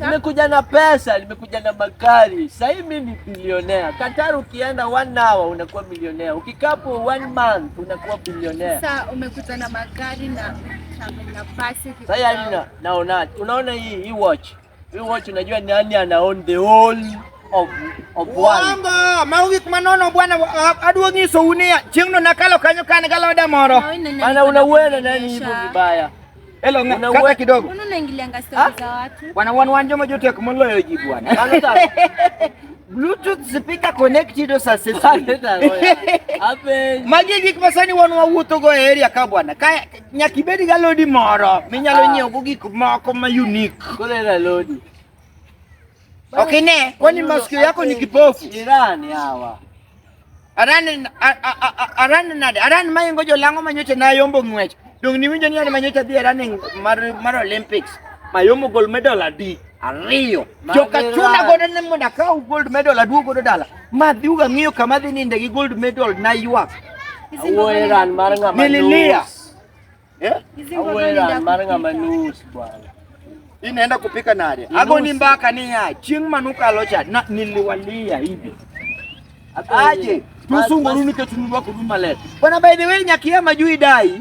Nimekuja na pesa, nimekuja na magari. Sasa hivi mimi ni bilionea. Qatar ukienda one hour unakuwa milionea. Ukikaa hapo one month unakuwa bilionea. Sasa umekuja na magari na travel na basi. Sasa yani naona unaona hii watch. Hii watch unajua nani ana own the whole of world. Uongo, mago gik manono bwana, adwa nyisou niya, chieng'no nakalo kanyo ka an galoda moro. Bana unauena nani hivyo vibaya? Hello, kata kidogo. Mbona unaingilianga story za watu? Bwana wan joma jotek moloyo ji bwana. Mano taro. Bluetooth speaker connected successfully. Apenji. Magi gik ma sani wan wawuotho go e area ka bwana. Ka nyaka ibed gi alodi moro minyalo nyiewo go gik moko ma unique. Koro en alodi. Ok ine, kwani masikio yako ni kipofu? Jirani hawa. Aran aran nade? Aran maingo jolang'o manyocha nayombo ng'wech. Dong niwinjo ni an manyocha dhi e running mar Olympics. Mayombo gold medal adi? Ariyo. Joka chuna godo ni mondo akaw gold medal aduog godo dala. Ma dhiuga ng'iyo kama dhi ninde gi gold medal naywak. Awuoyo ran mar ng'ama Nililia. nus. Eh? Awuoyo ran mar ng'ama nus bwana. Inaenda kupika nade? Agoni mbaka niya, chieng' manukalo cha na niliwalia hivi. Aje, tusungoru nikech nurwakoru maler. Bwana by the way nyakia majui dai.